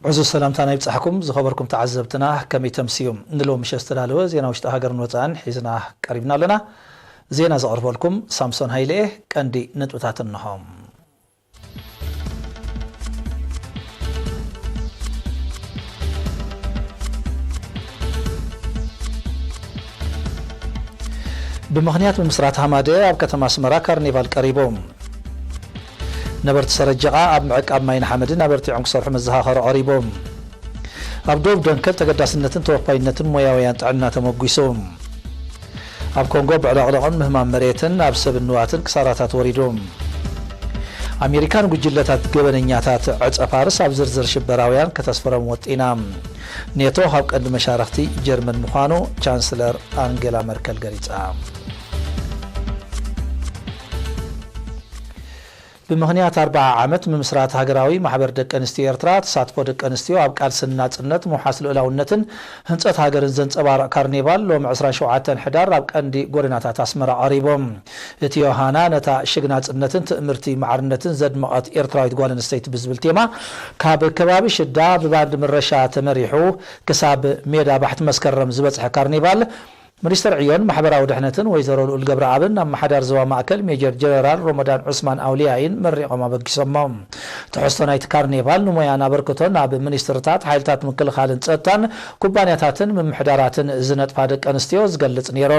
ዕዙዝ ሰላምታና ይብጻሕኩም ዝኸበርኩም ተዓዘብትና፣ ከመይ ተምስዩ? ንሎሚ ምሸት ዝተዳለወ ዜና ውሽጢ ሃገርን ወጻእን ሒዝና ቀሪብና ኣለና። ዜና ዘቕርበልኩም ሳምሶን ሃይለ እየ። ቀንዲ ነጥብታት እንሆ። ብምኽንያት ምምስራት ሃማደ ኣብ ከተማ ኣስመራ ካርኒቫል ቀሪቡ። ነበርቲ ሰረጀቓ ኣብ ምዕቃብ ማይን ሓመድን ኣበርቲዖም ክሰርሑ መዘኻኸሪ ቀሪቡ። ኣብ ዶብ ደንከል ተገዳስነትን ተወፋይነትን ሞያውያን ጥዕና ተመጒሱ። ኣብ ኮንጎ ብዕለቕለቕን ምህማም መሬትን ኣብ ሰብን ንዋትን ክሳራታት ወሪዱ። ኣሜሪካ ንጉጅለታት ገበነኛታት ዕጸ ፋርስ ኣብ ዝርዝር ሽበራውያን ከተስፍሮም ወጢና። ኔቶ ካብ ቀንዲ መሻርኽቲ ጀርመን ምዃኑ ቻንስለር ኣንጌላ መርከል ገሊጻ። ብምኽንያት ኣርብዓ ዓመት ምምስራት ሃገራዊ ማሕበር ደቂ ኣንስትዮ ኤርትራ፣ ተሳትፎ ደቂ ኣንስትዮ ኣብ ቃልስን ናጽነት፣ ምውሓስ ልኡላውነትን ህንጸት ሃገርን ዘንጸባርቕ ካርኒቫል ሎሚ ዕስራን ሸውዓተን ሕዳር ኣብ ቀንዲ ጎደናታት ኣስመራ ቀሪቡ። እቲ ዮሃና ነታ ሽግ ናጽነትን ትእምርቲ ማዕርነትን ዘድመቐት ኤርትራዊት ጓል ኣንስተይቲ ብዝብል ቴማ፣ ካብ ከባቢ ሽዳ ብባንድ ምረሻ ተመሪሑ ክሳብ ሜዳ ባሕቲ መስከረም ዝበጽሐ ካርኒቫል፣ ሚኒስትር ዕዮን ማሕበራዊ ድሕነትን ወይዘሮ ልኡል ገብረኣብን ኣመሓዳሪ ዞባ ማእከል ሜጀር ጀነራል ሮሞዳን ዑስማን ኣውሊያይን መሪቖም ኣበጊሶሞ። ትሕዝቶ ናይቲ ካርኒቫል ንሞያን ኣበርክቶን ኣብ ሚኒስትርታት፣ ሓይልታት ምክልኻልን ጸጥታን፣ ኩባንያታትን ምምሕዳራትን ዝነጥፋ ደቂ ኣንስትዮ ዝገልጽ ነይሩ።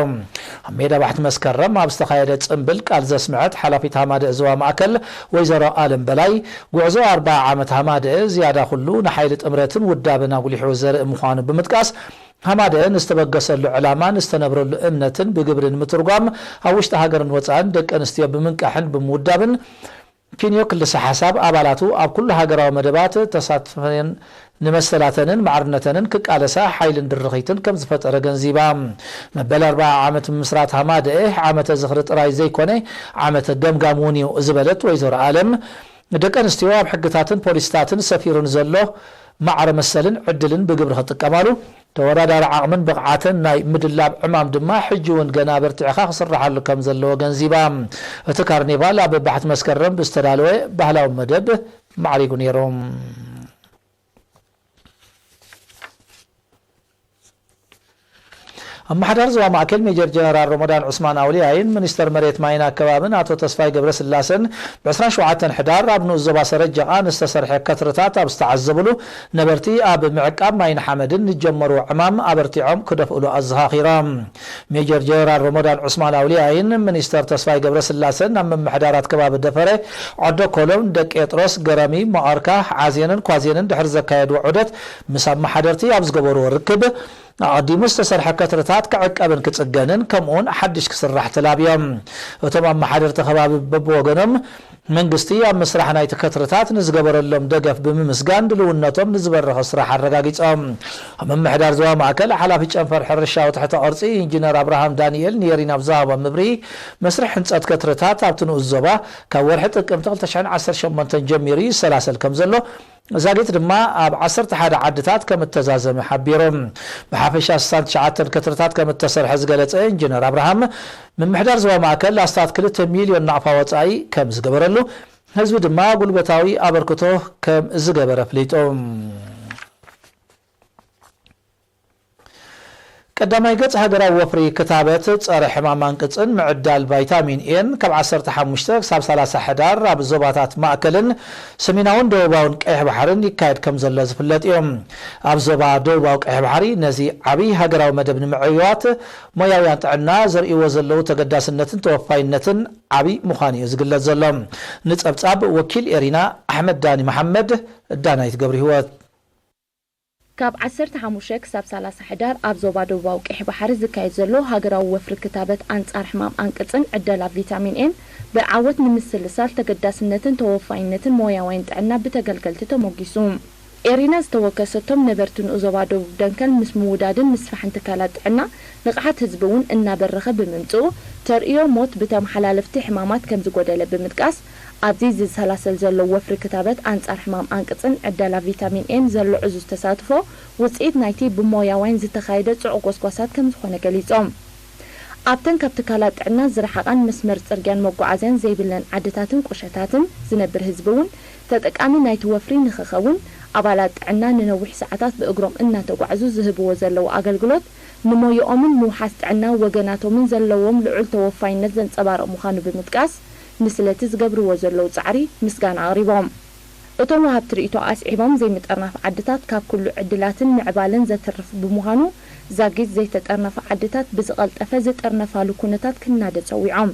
ኣብ ሜዳ ባሕቲ መስከረም ኣብ ዝተኻየደ ጽምብል ቃል ዘስምዐት ሓላፊት ሃማደእ ዞባ ማእከል ወይዘሮ ኣለም በላይ፣ ጉዕዞ ኣርብዓ ዓመት ሃማደእ ዝያዳ ኩሉ ንሓይሊ ጥምረትን ውዳብን ኣጉሊሑ ዘርኢ ምዃኑ ብምጥቃስ፣ ሃማደእ ንዝተበገሰሉ ዕላማ፣ ንዝተነብረሉ እምነትን ብግብሪ ንምትርጓም ኣብ ውሽጢ ሃገርን ወጻእን ደቂ ኣንስትዮ ብምንቃሕን ብምውዳብን፣ ኪንዮ ክልሰ ሓሳብ ኣባላቱ ኣብ ኩሉ ሃገራዊ መደባት ተሳትፈን ንመሰላተንን ማዕርነተንን ክቃለሳ ሓይልን ድርኺትን ከም ዝፈጠረ ገንዚባ። መበል ኣርብዓ ዓመት ምምስራት ሃማደእ ዓመተ ዝኽሪ ጥራይ ዘይኮነ፣ ዓመተ ገምጋም እውን እዩ ዝበለት ወይዘሮ ኣለም፣ ደቂ ኣንስትዮ ኣብ ሕግታትን ፖሊስታትን ሰፊሩ ንዘሎ ማዕረ መሰልን ዕድልን ብግብሪ ክጥቀማሉ፣ ተወዳዳሪ ዓቕምን ብቕዓትን ናይ ምድላብ ዕማም ድማ ሕጂ እውን ገና በርቲዕኻ ክስራሓሉ ከም ዘለዎ ገንዚባ። እቲ ካርኒቫል ኣብ ባሕቲ መስከረም ብዝተዳለወ ባህላዊ መደብ ማዕሪጉ ነይሩ። ኣመሓዳሪ ዞባ ማእከል ሜጀር ጀነራል ሮሞዳን ዑስማን ኣውሊያይን ሚኒስተር መሬት ማይን ኣከባብን ኣቶ ተስፋይ ገብረስላሰን ብ ዕስራን ሸውዓተን ሕዳር ኣብ ንኡስ ዞባ ሰረጀቓ ንዝተሰርሐ ከትርታት ኣብ ዝተዓዘብሉ፣ ነበርቲ ኣብ ምዕቃብ ማይን ሓመድን ንጀመርዎ ዕማም ኣበርቲዖም ክደፍእሉ ኣዘኻኺሮም። ሜጀር ጀነራል ሮሞዳን ዑስማን ኣውሊያይን ሚኒስተር ተስፋይ ገብረስላሰን ናብ ምምሕዳራት ከባቢ ደፈረ፣ ዓዶ ኮሎም፣ ደቂ ጴጥሮስ፣ ገረሚ፣ መቐርካ፣ ዓዜንን ኳዜንን ድሕሪ ዘካየድዎ ዑደት ምስ ኣመሓደርቲ ኣብ ዝገበርዎ ርክብ፣ ኣቐዲሙ ዝተሰርሐ ከትርታት ክዕቀብን ክጽገንን፣ ከምኡውን ሓድሽ ክስራሕ ተላብዮም። እቶም ኣመሓደርቲ ከባቢ በብወገኖም፣ መንግስቲ ኣብ ምስራሕ ናይቲ ከትርታት ንዝገበረሎም ደገፍ ብምምስጋን፣ ድልውነቶም ንዝበረኸ ስራሕ ኣረጋጊጾም። ኣብ ምምሕዳር ዞባ ማእከል ሓላፊ ጨንፈር ሕርሻዊ ትሕተ ቅርጺ ኢንጂነር ኣብርሃም ዳንኤል ንኤሪና ኣብ ዝሃቦ ምብርሂ፣ መስርሕ ህንጸት ከትርታት ኣብቲ ንኡስ ዞባ ካብ ወርሒ ጥቅምቲ ክልተ ሽሕን ዓሰርተ ሸሞንተን ጀሚሩ ይሰላሰል ከም ዘሎ፣ ዛጊት ድማ ኣብ ዓሰርተ ሓደ ዓድታት ከም እተዛዘመ ሓቢሩ። ብሓፈሻ ስሳን ትሽዓተን ከትርታት ከም እተሰርሐ ዝገለጸ ኢንጂነር ኣብርሃም፣ ምምሕዳር ዞባ ማእከል ኣስታት ክልተ ሚልዮን ናቕፋ ወጻኢ ከም ዝገበረሉ፣ ህዝቢ ድማ ጉልበታዊ ኣበርክቶ ከም ዝገበረ ኣፍሊጡ። ቀዳማይ ገጽ ሃገራዊ ወፍሪ ክታበት ጸረ ሕማም ኣንቅጽን ምዕዳል ቫይታሚን ኤን ካብ ዓሰርተ ሓሙሽተ ክሳብ ሰላሳ ሕዳር ኣብ ዞባታት ማእከልን ሰሜናውን ደቡባውን ቀይሕ ባሕርን ይካየድ ከም ዘሎ ዝፍለጥ እዩ። ኣብ ዞባ ደቡባዊ ቀይሕ ባሕሪ ነዚ ዓቢ ሃገራዊ መደብ ንምዕዋት ሞያውያን ጥዕና ዘርእይዎ ዘለዉ ተገዳስነትን ተወፋይነትን ዓቢ ምዃኑ እዩ ዝግለጽ ዘሎ። ንጸብጻብ ወኪል ኤሪና ኣሕመድ ዳኒ መሓመድ፣ ዳናይት ገብረ ህይወት። ካብ ዓሰርተ ሓሙሽተ ክሳብ ሰላሳ ሕዳር ኣብ ዞባ ደቡባዊ ቀይሕ ባሕሪ ዝካየድ ዘሎ ሃገራዊ ወፍሪ ክታበት ኣንጻር ሕማም ኣንቅጽን ዕደላ ቪታሚን ኤን ብዓወት ንምስልሳል ተገዳስነትን ተወፋይነትን ሞያውያን ጥዕና ብተገልገልቲ ተሞጊሱ። ኤሪና ዝተወከሰቶም ነበርቲ ንኡስ ዞባ ደቡብ ደንከል ምስ ምውዳድን ምስፋሕን ትካላት ጥዕና ንቕሓት ህዝቢ እውን እናበረኸ ብምምጽኡ ተርእዮ ሞት ብተመሓላለፍቲ ሕማማት ከም ዝጎደለ ብምጥቃስ፣ ኣብዚ ዝሰላሰል ዘሎ ወፍሪ ክታበት ኣንጻር ሕማም ኣንቅጽን ዕደላ ቪታሚን ኤን ዘሎ ዕዙዝ ተሳትፎ ውጽኢት ናይቲ ብሞያውያን ዝተኻየደ ጽዑቕ ጎስጓሳት ከም ዝኾነ ገሊጾም። ኣብተን ካብ ትካላት ጥዕና ዝረሓቓን መስመር ጽርግያን መጓዓዝያን ዘይብለን ዓድታትን ቁሸታትን ዝነብር ህዝቢ እውን ተጠቃሚ ናይቲ ወፍሪ ንኽኸውን ኣባላት ጥዕና ንነዊሕ ሰዓታት ብእግሮም እናተጓዕዙ ዝህብዎ ዘለዉ ኣገልግሎት፣ ንሞያኦምን ምውሓስ ጥዕና ወገናቶምን ዘለዎም ልዑል ተወፋይነት ዘንጸባርቕ ምዃኑ ብምጥቃስ፣ ንስለቲ ዝገብርዎ ዘለዉ ጻዕሪ ምስጋና ኣቕሪቦም። እቶም ወሃብቲ ርእይቶ ኣስዒቦም፣ ዘይምጥርናፍ ዓድታት ካብ ኩሉ ዕድላትን ምዕባለን ዘትርፍ ብምዃኑ፣ ዛጊት ዘይተጠርነፋ ዓድታት ብዝቐልጠፈ ዝጥርነፋሉ ኩነታት ክናደ ጸዊዖም።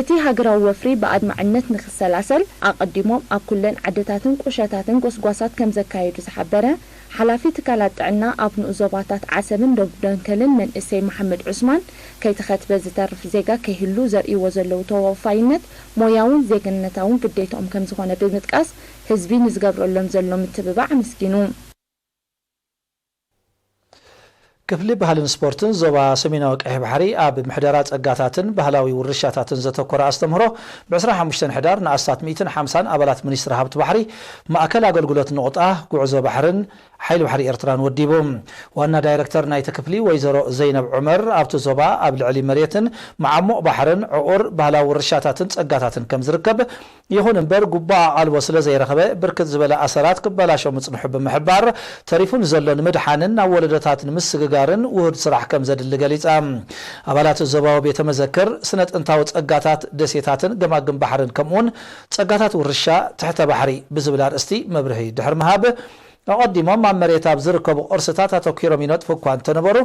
እቲ ሃገራዊ ወፍሪ ብኣድማዕነት ንኽሰላሰል፣ ኣቐዲሞም ኣብ ኩለን ዓድታትን ቁሸታትን ጎስጓሳት ከም ዘካየዱ ዝሓበረ ሓላፊ ትካላት ጥዕና ኣብ ንኡስ ዞባታት ዓሰብን ደቡብ ደንከልን መንእሰይ መሓመድ ዑስማን፣ ከይተኸትበ ዝተርፍ ዜጋ ከይህሉ ዘርእይዎ ዘለዉ ተወፋይነት፣ ሞያውን ዜግነታውን ግዴትኦም ከም ዝኾነ ብምጥቃስ፣ ህዝቢ ንዝገብረሎም ዘሎ ምትብባዕ ኣመስጊኑ። ክፍሊ ባህልን ስፖርትን ዞባ ሰሜናዊ ቀይሕ ባሕሪ ኣብ ምሕደራ ጸጋታትን ባህላዊ ውርሻታትን ዘተኮረ ኣስተምህሮ ብ ዕስራን ሓሙሽተን ሕዳር ንኣስታት ሚእትን ሓምሳን ኣባላት ሚኒስትሪ ሃብቲ ባሕሪ፣ ማእከል ኣገልግሎት ንቑጣ ጉዕዞ ባሕርን ሓይሊ ባሕሪ ኤርትራን ወዲቡ። ዋና ዳይረክተር ናይቲ ክፍሊ ወይዘሮ ዘይነብ ዑመር፣ ኣብቲ ዞባ ኣብ ልዕሊ መሬትን መዓሙቕ ባሕርን ዕቑር ባህላዊ ውርሻታትን ጸጋታትን ከም ዝርከብ፣ ይኹን እምበር፣ ግቡእ ኣቓልቦ ስለ ዘይረኸበ፣ ብርክት ዝበለ ኣሰራት ክበላሾ ምጽንሑ ብምሕባር፣ ተሪፉ ንዘሎ ንምድሓንን ናብ ወለዶታት ንምስግጋርን ውሁድ ስራሕ ከም ዘድሊ ገሊጻ። ኣባላት ዞባዊ ቤተ መዘክር፣ ስነ ጥንታዊ ጸጋታት ደሴታትን ገማግም ባሕርን፣ ከምኡውን ጸጋታት ውርሻ ትሕተ ባሕሪ ብዝብል ኣርእስቲ መብርሂ ድሕሪ ምሃብ፣ ኣቐዲሞም ኣብ መሬት ኣብ ዝርከቡ ቅርስታት ኣተኲሮም ይነጥፉ እኳ እንተነበሩ፣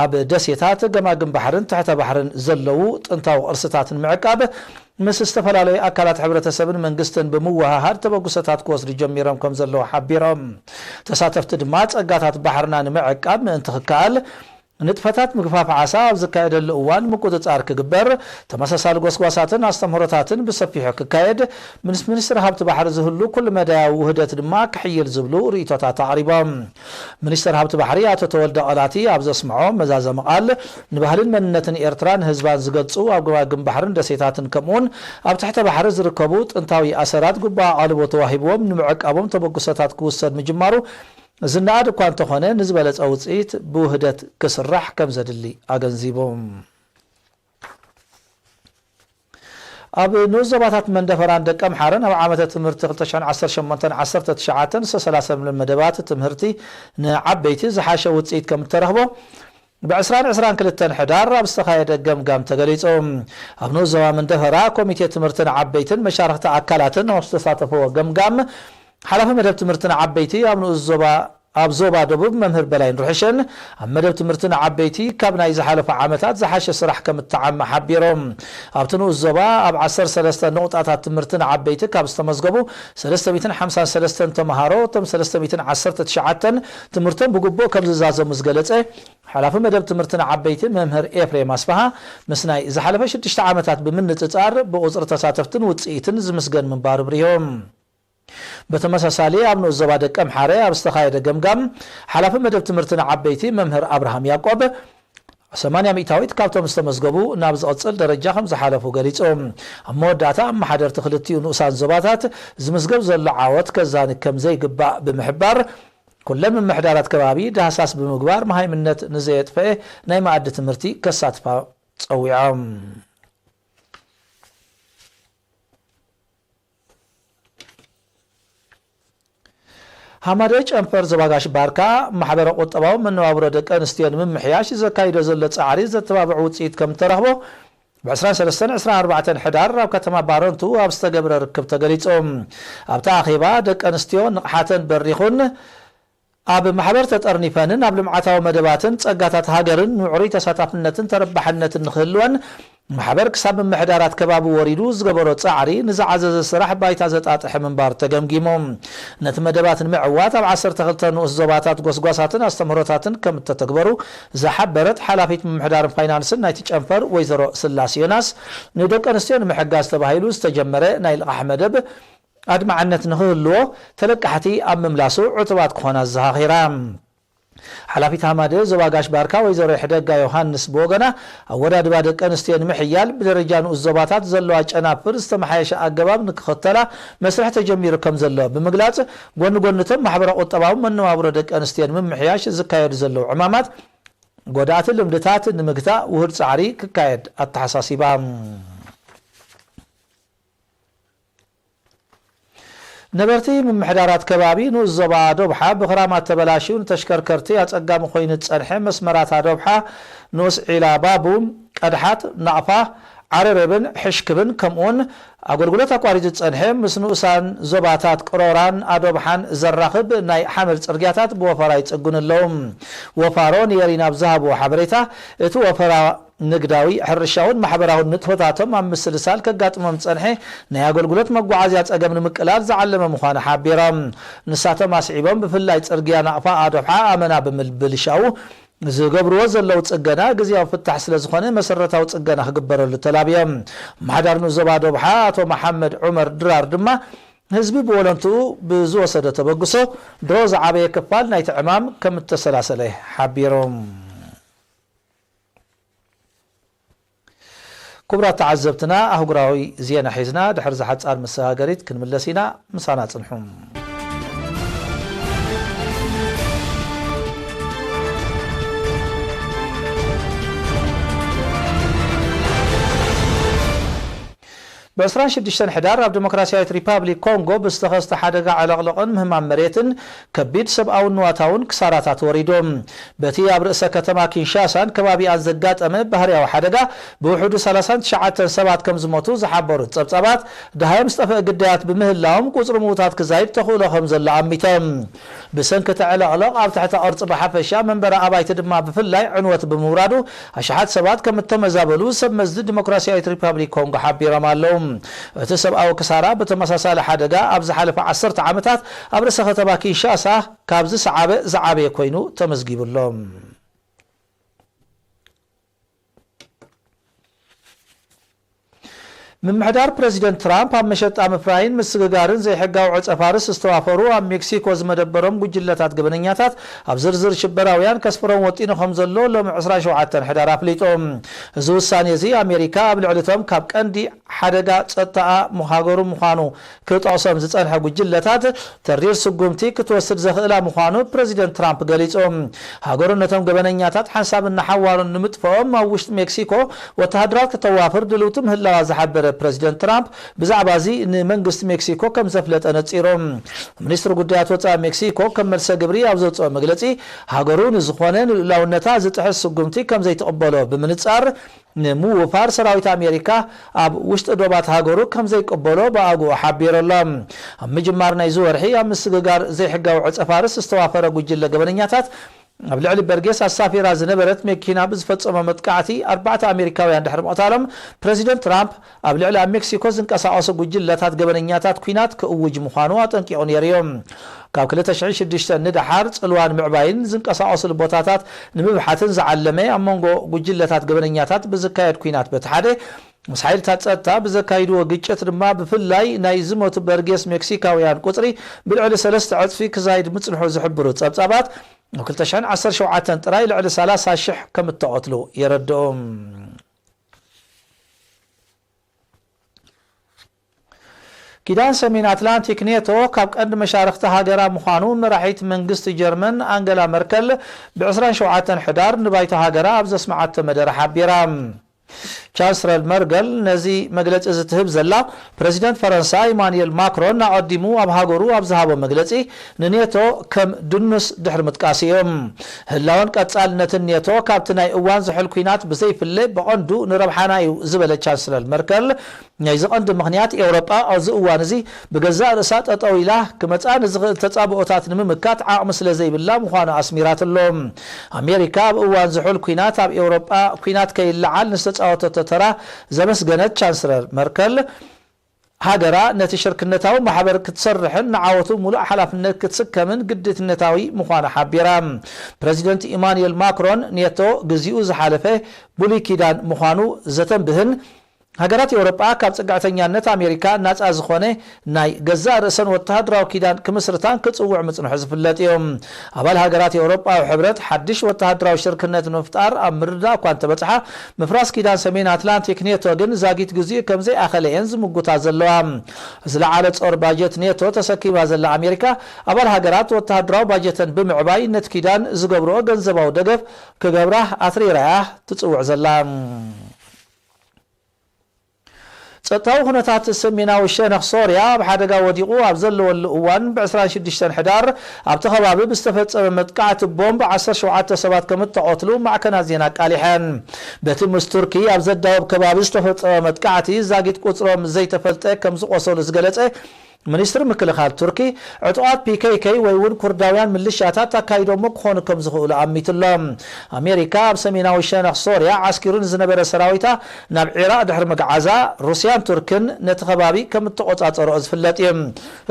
ኣብ ደሴታት፣ ገማግም ባሕርን ትሕተ ባሕርን ዘለዉ ጥንታዊ ቅርስታት ንምዕቃብ፣ ምስ ዝተፈላለዩ ኣካላት ሕብረተሰብን መንግስትን ብምውህሃድ ተበግሶታት ክወስዱ ጀሚሮም ከም ዘለዉ ሓቢሮም። ተሳተፍቲ ድማ፣ ጸጋታት ባሕርና ንምዕቃብ ምእንቲ ክከኣል፣ ንጥፈታት ምግፋፍ ዓሳ ኣብ ዝካየደሉ እዋን ምቁጽጻር ክግበር፣ ተመሳሳሊ ጎስጓሳትን ኣስተምህሮታትን ብሰፊሑ ክካየድ፣ ምስ ሚኒስትሪ ሃብቲ ባሕሪ ዝህሉ ኩሉ መዳያዊ ውህደት ድማ ክሕይል ዝብሉ ርእይቶታት ኣቕሪቦም። ሚኒስትር ሃብቲ ባሕሪ ኣቶ ተወልደ ቐላቲ ኣብ ዘስምዖ መዛዘሚ ቃል፣ ንባህልን መንነትን ኤርትራን ህዝባን ዝገልጹ ኣብ ገማግም ባሕርን ደሴታትን፣ ከምኡውን ኣብ ትሕተ ባሕሪ ዝርከቡ ጥንታዊ ኣሰራት ግቡእ ኣቓልቦ ተዋሂብዎም ንምዕቃቦም ተበግሶታት ክውሰድ ምጅማሩ ዝነኣድ እኳ እንተኾነ፣ ንዝበለጸ ውጽኢት ብውህደት ክስራሕ ከም ዘድሊ ኣገንዚቡ። ኣብ ንኡስ ዞባታት መንደፈራን ደቀምሓረን ኣብ ዓመተ ትምህርቲ ክልተ ሽሕን ዓሰርተ ሸሞንተን ዓሰርተ ትሽዓተን ዝተሰላሰለ መደባት ትምህርቲ ንዓበይቲ ዝሓሸ ውጽኢት ከም እተረኽቦ ብ ዕስራን ዕስራን ክልተን ሕዳር ኣብ ዝተኻየደ ገምጋም ተገሊጹ። ኣብ ንኡስ ዞባ መንደፈራ ኮሚቴ ትምህርቲ ንዓበይትን መሻርኽቲ ኣካላትን ኣብ ዝተሳተፈዎ ገምጋም፣ ሓላፊ መደብ ትምህርቲ ንዓበይቲ ኣብ ንኡስ ዞባ ኣብ ዞባ ደቡብ መምህር በላይ ንርሕሸን፣ ኣብ መደብ ትምህርቲ ንዓበይቲ ካብ ናይ ዝሓለፉ ዓመታት ዝሓሸ ስራሕ ከም እተዓመ ሓቢሮም። ኣብቲ ንኡስ ዞባ ኣብ ዓሰርተ ሰለስተ ንቑጣታት ትምህርቲ ንዓበይቲ ካብ ዝተመዝገቡ ሰለስተ ሚእትን ሓምሳን ሰለስተን ተምሃሮ፣ እቶም ሰለስተ ሚእትን ዓሰርተ ትሽዓተን ትምህርቶም ብግቡእ ከም ዝዛዘሙ ዝገለጸ ሓላፊ መደብ ትምህርቲ ንዓበይቲ መምህር ኤፍሬም ኣስፍሃ፣ ምስ ናይ ዝሓለፈ ሽዱሽተ ዓመታት ብምንጽጻር ብቑጽሪ ተሳተፍትን ውጽኢትን ዝምስገን ምንባሩ ኣብሪሆም። በተመሳሳሊ ኣብ ንኡስ ዞባ ደቀምሓረ ኣብ ዝተኻየደ ገምጋም፣ ሓላፊ መደብ ትምህርቲ ንዓበይቲ መምህር ኣብርሃም ያዕቆብ፣ ሰማንያ ሚእታዊት ካብቶም ዝተመዝገቡ ናብ ዝቕጽል ደረጃ ከም ዝሓለፉ ገሊጹ። ኣብ መወዳእታ፣ ኣመሓደርቲ ክልቲኡ ንኡሳን ዞባታት ዝምዝገብ ዘሎ ዓወት ከዛንግ ከም ዘይግባእ ብምሕባር፣ ኩለን ምምሕዳራት ከባቢ ዳህሳስ ብምግባር፣ መሃይምነት ንዘየጥፈኤ ናይ መኣዲ ትምህርቲ ከሳትፋ ጸዊዖም። ሃማደ ጨንፈር ዞባ ጋሽ ባርካ፣ ማሕበረ ቁጠባዊ መነባብሮ ደቂ ኣንስትዮ ንምምሕያሽ ዘካይዶ ዘሎ ጻዕሪ ዘተባብዕ ውጽኢት ከም እተረኽቦ፣ ብ ዕስራን ሰለስተን ዕስራን ኣርባዕተን ሕዳር ኣብ ከተማ ባረንቱ ኣብ ዝተገብረ ርክብ ተገሊጹ። ኣብቲ ኣኼባ፣ ደቂ ኣንስትዮ ንቕሓተን በሪኹን፣ ኣብ ማሕበር ተጠርኒፈንን ኣብ ልምዓታዊ መደባትን ጸጋታት ሃገርን ምዕሩይ ተሳታፍነትን ተረባሕነትን ንኽህልወን፣ ማሕበር ክሳብ ምምሕዳራት ከባቢ ወሪዱ ዝገበሮ ጻዕሪ ንዝዓዘዘ ስራሕ ባይታ ዘጣጥሐ ምንባሩ ተገምጊሙ። ነቲ መደባት ንምዕዋት ኣብ ዓሰርተ ክልተ ንኡስ ዞባታት ጎስጓሳትን ኣስተምህሮታትን ከም እተተግበሩ ዝሓበረት ሓላፊት ምምሕዳርን ፋይናንስን ናይቲ ጨንፈር ወይዘሮ ስላስ ዮናስ፣ ንደቂ ኣንስትዮ ንምሕጋዝ ተባሂሉ ዝተጀመረ ናይ ልቓሕ መደብ ኣድማዕነት ንኽህልዎ ተለቃሕቲ ኣብ ምምላሱ ዕቱባት ክኾና ኣዘኻኺራ። ሓላፊት ሃማደ ዞባ ጋሽ ባርካ ወይዘሮ ይሕደጋ ዮሃንስ ብወገና፣ ኣወዳድባ ደቂ ኣንስትዮ ንምሕያል ብደረጃ ንኡስ ዞባታት ዘለዋ ጨናፍር ዝተመሓየሸ ኣገባብ ንክኽተላ መስርሕ ተጀሚሩ ከም ዘሎ ብምግላጽ፣ ጎኒ ጎኒ እቶም ማሕበረ ቁጠባዊ መነባብሮ ደቂ ኣንስትዮ ንምምሕያሽ ዝካየዱ ዘለዉ ዕማማት፣ ጎዳእቲ ልምድታት ንምግታእ ውሁድ ጻዕሪ ክካየድ ኣተሓሳሲባ። ነበርቲ ምምሕዳራት ከባቢ ንኡስ ዞባ ዶብሓ ብኽራማት ተበላሽዩ ንተሽከርከርቲ ኣጸጋሚ ኮይኑ ዝጸንሐ መስመራት ኣዶብሓ፣ ንኡስ ዒላ ባቡ፣ ቀድሓት፣ ናቕፋ፣ ዓረረብን ሕሽክብን ከምኡውን ኣገልግሎት ኣቋሪጹ ዝጸንሐ ምስ ንኡሳን ዞባታት ቅሮራን ኣዶብሓን ዘራኽብ ናይ ሓመድ ጽርግያታት ብወፈራ ይጽግኑ ኣለዉ። ወፋሮ ንየሪን ኣብ ዝሃብዎ ሓበሬታ፣ እቲ ወፈራ ንግዳዊ፣ ሕርሻውን ማሕበራውን ንጥፈታቶም ኣብ ምስልሳል ከጋጥሞም ዝጸንሐ ናይ ኣገልግሎት መጓዓዝያ ጸገም ንምቅላል ዝዓለመ ምዃኑ ሓቢሮም። ንሳቶም ኣስዒቦም፣ ብፍላይ ጽርግያ ናቕፋ ኣዶብሓ ኣመና ብምብልሻው ዝገብርዎ ዘለዉ ጽገና ግዝያዊ ፍታሕ ስለ ዝኾነ መሰረታዊ ጽገና ክግበረሉ ተላብዮም። ኣመሓዳሪ ንኡስ ዞባ ዶብሓ ኣቶ መሓመድ ዑመር ድራር ድማ ህዝቢ ብወለንትኡ ብዝወሰዶ ተበግሶ ድሮ ዝዓበየ ክፋል ናይቲ ዕማም ከም እተሰላሰለ ሓቢሮም። ክቡራት ተዓዘብትና፣ ኣህጉራዊ ዜና ሒዝና ድሕሪ ዝሓጻር መሰጋገሪት ክንምለስ ኢና። ምሳና ጽንሑ። ብ ዕስራን ሽዱሽተን ሕዳር ኣብ ዲሞክራሲያዊት ሪፓብሊክ ኮንጎ ብዝተኸስተ ሓደጋ ዕለቕለቕን ምህማም መሬትን ከቢድ ሰብኣውን ንዋታውን ክሳራታት ወሪዱ። በቲ ኣብ ርእሰ ከተማ ኪንሻሳን ከባቢኣን ዘጋጠመ ባህርያዊ ሓደጋ ብውሕዱ ሰላሳን ትሽዓተን ሰባት ከም ዝሞቱ ዝሓበሩት ጸብጻባት፣ ደሃዮም ዝጠፍአ ግዳያት ብምህላዎም ቁጽሪ ምዉታት ክዛይድ ተኽእሎ ከም ዘሎ ኣሚቶም። ብሰንኪ እቲ ዕለቕለቕ ኣብ ትሕተ ቅርጺ ብሓፈሻ መንበሪ ኣባይቲ ድማ ብፍላይ ዕንወት ብምውራዱ ኣሽሓት ሰባት ከም እተመዛበሉ ሰብ መዚ ዲሞክራሲያዊት ሪፓብሊክ ኮንጎ ሓቢሮም ኣለዉ። እቲ ሰብኣዊ ክሳራ ብተመሳሳሊ ሓደጋ ኣብ ዝሓለፈ ዓሰርተ ዓመታት ኣብ ርእሰ ከተማ ኪንሻሳ ካብ ዝሰዓበ ዝዓበየ ኮይኑ ተመዝጊቡ ኣሎ። ምምሕዳር ፕረዚደንት ትራምፕ ኣብ መሸጣ ምፍራይን ምስግጋርን ዘይሕጋዊ ዕጸ ፋርስ ዝተዋፈሩ ኣብ ሜክሲኮ ዝመደበሮም ጉጅለታት ገበነኛታት ኣብ ዝርዝር ሽበራውያን ከስፍሮም ወጢኑ ከም ዘሎ ሎሚ ዕስራን ሸውዓተን ሕዳር ኣፍሊጡ። እዚ ውሳኔ እዚ ኣሜሪካ ኣብ ልዕሊ እቶም ካብ ቀንዲ ሓደጋ ጸጥታኣ ሃገሩ ምዃኑ ክጠቕሶም ዝጸንሐ ጉጅለታት ተሪር ስጉምቲ ክትወስድ ዘኽእላ ምዃኑ ፕረዚደንት ትራምፕ ገሊጹ። ሃገሩ ነቶም ገበነኛታት ሓንሳብን ንሓዋሩን ንምጥፍኦም ኣብ ውሽጢ ሜክሲኮ ወተሃደራት ከተዋፍር ድልውቲ ምህላዋ ዝሓበረ ፕረዚደንት ትራምፕ፣ ብዛዕባ እዚ ንመንግስቲ ሜክሲኮ ከም ዘፍለጠ ነጺሩ። ሚኒስትሪ ጉዳያት ወጻኢ ሜክሲኮ ከም መልሰ ግብሪ ኣብ ዘውጽኦ መግለጺ፣ ሃገሩ ንዝኾነ ንልኡላውነታ ዝጥሕስ ስጉምቲ ከም ዘይትቕበሎ ብምንጻር፣ ንምውፋር ሰራዊት ኣሜሪካ ኣብ ውሽጢ ዶባት ሃገሩ ከም ዘይቅበሎ ብኣግኡ ሓቢሩ ኣሎ። ኣብ ምጅማር ናይዚ ወርሒ ኣብ ምስግጋር ዘይሕጋዊ ዕጸ ፋርስ ዝተዋፈረ ጉጅለ ገበነኛታት ኣብ ልዕሊ በርጌስ ኣሳፊራ ዝነበረት መኪና ብዝፈጸሞ መጥቃዕቲ ኣርባዕተ ኣሜሪካውያን ድሕሪ ምቕታሎም፣ ፕረዚደንት ትራምፕ ኣብ ልዕሊ ኣብ ሜክሲኮ ዝንቀሳቐሱ ጉጅለታት ገበነኛታት ኲናት ክእውጅ ምዃኑ ኣጠንቂቑ ነይሩ እዩ። ካብ ክልተ ሽሕን ሽዱሽተን ንደሓር ጽልዋን ምዕባይን ዝንቀሳቐስሉ ቦታታት ንምብሓትን ዝዓለመ ኣብ መንጎ ጉጅለታት ገበነኛታት ብዝካየድ ኲናት በቲ ሓደ፣ ምስ ሓይልታት ጸጥታ ብዘካይድዎ ግጭት ድማ ብፍላይ ናይ ዝሞቱ በርጌስ ሜክሲካውያን ቁጽሪ ብልዕሊ ሰለስተ ዕጽፊ ክዛይድ ምጽንሑ ዝሕብሩ ጸብጻባት፣ ኣብ ክልተ ሽሕን ዓሰርተ ሸውዓተን ጥራይ ልዕሊ ሰላሳ ሽሕ ከም እተቐትሉ የረድኡ። ኪዳን ሰሜን ኣትላንቲክ ኔቶ ካብ ቀንዲ መሻርኽቲ ሃገራ ምዃኑ መራሒት መንግስቲ ጀርመን ኣንገላ መርከል ብ ዕስራን ሸውዓተን ሕዳር ንባይቶ ሃገራ ኣብ ዘስምዓቶ መደረ ሓቢራ። ቻንስለር መርገል ነዚ መግለጺ እዚ ትህብ ዘላ፣ ፕረዚደንት ፈረንሳ ኢማኑኤል ማክሮን ኣቐዲሙ ኣብ ሃገሩ ኣብ ዝሃቦ መግለጺ ንኔቶ ከም ድኑስ ድሕሪ ምጥቃስ እዩ። ህላወን ቀጻልነትን ኔቶ ካብቲ ናይ እዋን ዝሑል ኲናት ብዘይፍለ ብቐንዱ ንረብሓና እዩ ዝበለ ቻንስለር መርከል፣ ናይዚ ቀንዲ ምኽንያት ኤውሮጳ ኣብዚ እዋን እዚ ብገዛእ ርእሳ ጠጠው ኢላ ክመጽኣ ንዝኽእል ተጻብኦታት ንምምካት ዓቕሚ ስለ ዘይብላ ምዃኑ ኣስሚራትሉ። ኣሜሪካ ኣብ እዋን ዝሑል ኲናት ኣብ ኤውሮጳ ኲናት ከይለዓል ንዝተጻወተቶ ተራ ዘመስገነት ቻንስለር መርከል፣ ሃገራ ነቲ ሽርክነታዊ ማሕበር ክትሰርሕን ንዓወቱ ሙሉእ ሓላፍነት ክትስከምን ግድነታዊ ምዃኑ ሓቢራ። ፕረዚደንት ኢማኑኤል ማክሮን ኔቶ ግዚኡ ዝሓለፈ ብሉይ ኪዳን ምዃኑ ዘተንብህን፣ ሃገራት ኤውሮጳ ካብ ጽግዕተኛነት ኣሜሪካ ናጻ ዝኾነ ናይ ገዛእ ርእሰን ወተሃደራዊ ኪዳን ክምስርታን ክጽውዕ ምጽንሑ ዝፍለጥ እዩ። ኣባል ሃገራት ኤውሮጳዊ ሕብረት ሓድሽ ወተሃደራዊ ሽርክነት ንምፍጣር ኣብ ምርድዳእ እኳ እንተበጽሓ፣ ምፍራስ ኪዳን ሰሜን ኣትላንቲክ ኔቶ ግን ዛጊት ግዜኡ ከም ዘይኣኸለ እየን ዝምጉታ ዘለዋ። ዝለዓለ ጾር ባጀት ኔቶ ተሰኪማ ዘላ ኣሜሪካ፣ ኣባል ሃገራት ወተሃደራዊ ባጀተን ብምዕባይ ነቲ ኪዳን ዝገብርኦ ገንዘባዊ ደገፍ ክገብራ ኣትሪራ እያ ትጽውዕ ዘላ። ጸጥታዊ ኩነታት ሰሜናዊ ሸነኽ ሶርያ ኣብ ሓደጋ ወዲቑ ኣብ ዘለወሉ እዋን፣ ብ ዕስራን ሽዱሽተን ሕዳር ኣብቲ ከባቢ ብዝተፈጸመ መጥቃዕቲ ቦምብ ዓሰርተ ሸውዓተ ሰባት ከም እተቐትሉ ማዕከናት ዜና ኣቃሊሐን። በቲ ምስ ቱርኪ ኣብ ዘዳወብ ከባቢ ዝተፈጸመ መጥቃዕቲ፣ ዛጊት ቁጽሮም ዘይተፈልጠ ከም ዝቖሰሉ ዝገለጸ ሚኒስትሪ ምክልኻል ቱርኪ፣ ዕጡቓት ፒ ኬ ኬ ወይ እውን ኩርዳውያን ምልሻታት ኣካይዶሞ ክኾኑ ከም ዝኽእሉ ኣሚቱሎ። ኣሜሪካ ኣብ ሰሜናዊ ሸነኽ ሶርያ ዓስኪሩ ንዝነበረ ሰራዊታ ናብ ዒራቕ ድሕሪ ምግዓዛ፣ ሩስያን ቱርክን ነቲ ከባቢ ከም እተቖጻጸርኦ ዝፍለጥ እዩ።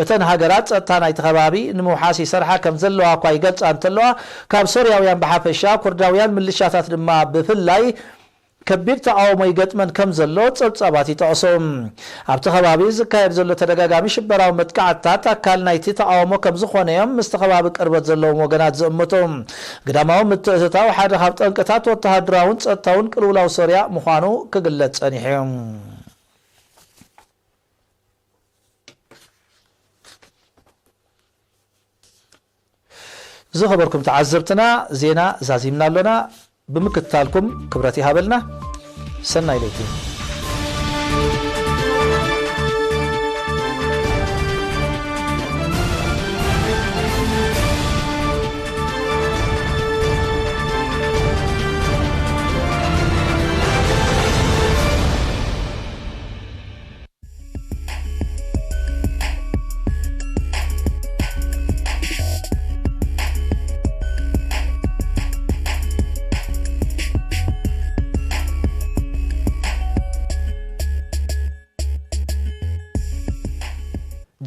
እተን ሃገራት ጸጥታ ናይቲ ከባቢ ንምውሓስ ይሰርሓ ከም ዘለዋ እኳ ይገልጻ እንተለዋ፣ ካብ ሶርያውያን ብሓፈሻ፣ ኩርዳውያን ምልሻታት ድማ ብፍላይ ከቢድ ተቓውሞ ይገጥመን ከም ዘሎ ጸብጻባት ይጠቕሱ። ኣብቲ ከባቢ ዝካየድ ዘሎ ተደጋጋሚ ሽበራዊ መጥቃዕትታት ኣካል ናይቲ ተቓውሞ ከም ዝኾነ እዮም ምስቲ ከባቢ ቅርበት ዘለዎም ወገናት ዝእምቱ። ግዳማዊ ምትእትታው ሓደ ካብ ጠንቅታት ወተሃደራውን ጸጥታውን ቅልውላው ሶርያ ምዃኑ ክግለጽ ጸኒሑ እዩ። ዝኸበርኩም ተዓዘብትና፣ ዜና ዛዚምና ኣሎና። ብምክትታልኩም ክብረት ይሃበልና። ሰናይ ለይቲ።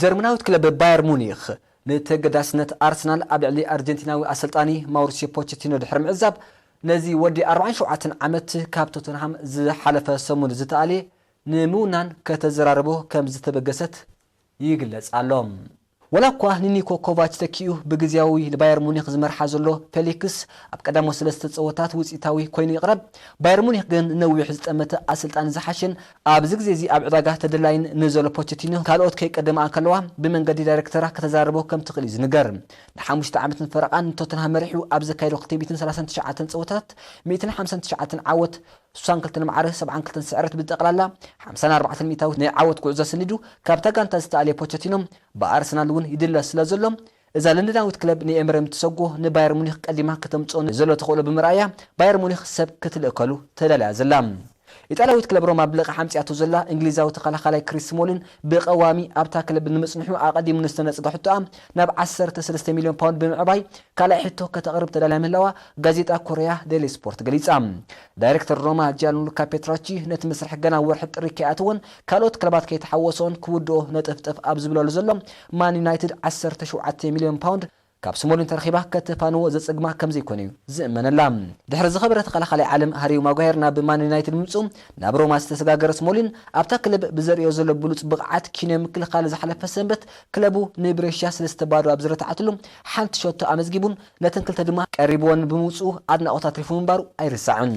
ጀርመናዊት ክለብ ባየር ሙኒኽ ንተገዳስነት ኣርሰናል ኣብ ልዕሊ ኣርጀንቲናዊ ኣሰልጣኒ ማውሪሲዮ ፖቸቲኖ ድሕሪ ምዕዛብ፣ ነዚ ወዲ ኣርባዓን ሸውዓተን ዓመት ካብ ቶተንሃም ዝሓለፈ ሰሙን ዝተኣልየ ንምውናን ከተዘራርቦ ከም ዝተበገሰት ይግለጽ ኣሎ። ወላ እኳ ንኒኮ ኮቫች ተኪኡ ብግዝያዊ ንባየር ሙኒክ ዝመርሓ ዘሎ ፌሊክስ ኣብ ቀዳሞት ሰለስተ ጸወታት ውጽኢታዊ ኮይኑ ይቕረብ፣ ባየር ሙኒክ ግን ነዊሕ ዝጠመተ ኣሰልጣኒ ዝሓሸን ኣብዚ ግዜ እዚ ኣብ ዕዳጋ ተደላይን ንዘሎ ፖቸቲኖ ካልኦት ከይቀደማ ከለዋ ብመንገዲ ዳይሬክተራ ከተዛርቦ ከም ትኽእል እዩ ዝንገር። ንሓሙሽተ ዓመትን ፈረቓን ንቶተንሃም መሪሑ ኣብ ዘካየዶ ክልተ ሚእትን ሰላሳን ትሽዓተን ጸወታት ሚእትን ሓምሳን ትሽዓተን ዓወት፣ ስሳን ክልተን ማዕረ፣ ሰብዓን ክልተን ስዕረት፣ ብጠቕላላ ሓምሳን ኣርባዕተን ሚእታዊት ናይ ዓወት ጉዕዞ ሰኒዱ ካብታ ጋንታ ዝተኣልየ ፖቸቲኖ ብኣርሰናል እውን ይድለ ስለ ዘሎ፣ እዛ ለንደናዊት ክለብ ንኤምረም ትሰጎ ንባየር ሙኒክ ቀዲማ ከተምጽኦ ንዘሎ ተኽእሎ ብምርኣያ ባየር ሙኒክ ሰብ ክትልእከሉ ተዳልያ ዘላ። ኢጣልያዊት ክለብ ሮማ ብለቓ ሓምጺኣቶ ዘላ እንግሊዛዊ ተኸላኻላይ ክሪስ ስሞሊን ብቐዋሚ ኣብታ ክለብ ንምጽንሑ ኣቐዲሙ ንዝተነጽገ ሕቶኣ ናብ ዓሰርተ ሰለስተ ሚልዮን ፓውንድ ብምዕባይ ካልኣይ ሕቶ ከተቕርብ ተዳልያ ምህላዋ ጋዜጣ ኮርያ ዴሊ ስፖርት ገሊጻ። ዳይሬክተር ሮማ ጂያንሉካ ፔትራቺ ነቲ መስርሕ ገና ወርሒ ጥሪ ከይኣትዎን ካልኦት ክለባት ከይተሓወሶን ክውድኦ ነጠፍጠፍ ኣብ ዝብለሉ ዘሎ ማን ዩናይትድ ዓሰርተ ሸውዓተ ሚልዮን ፓውንድ ካብ ስሞሊን ተረኺባ ከተፋንዎ ዘጸግማ ከም ዘይኮነ እዩ ዝእመነላ። ድሕሪ ዝኸበረ ተኸላኻላይ ዓለም ሃሪ ማጓየር ናብ ማን ዩናይትድ ምምጽኡ ናብ ሮማ ዝተሰጋገረ ስሞሊን ኣብታ ክለብ ብዘርእዮ ዘሎ ብሉጽ ብቕዓት ኪንዮ ምክልኻል ዝሓለፈ ሰንበት ክለቡ ንብሬሽያ ሰለስተ ባዶ ኣብ ዝረትዓትሉ ሓንቲ ሸቶ ኣመዝጊቡን ነተን ክልተ ድማ ቀሪብወን ብምውጽኡ ኣድናቖት ኣትሪፉ ምንባሩ ኣይርሳዕን።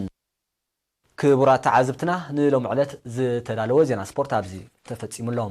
ክቡራት ተዓዘብትና ንሎም ዕለት ዝተዳለወ ዜና ስፖርት ኣብዚ ተፈጺሙ ኣሎ።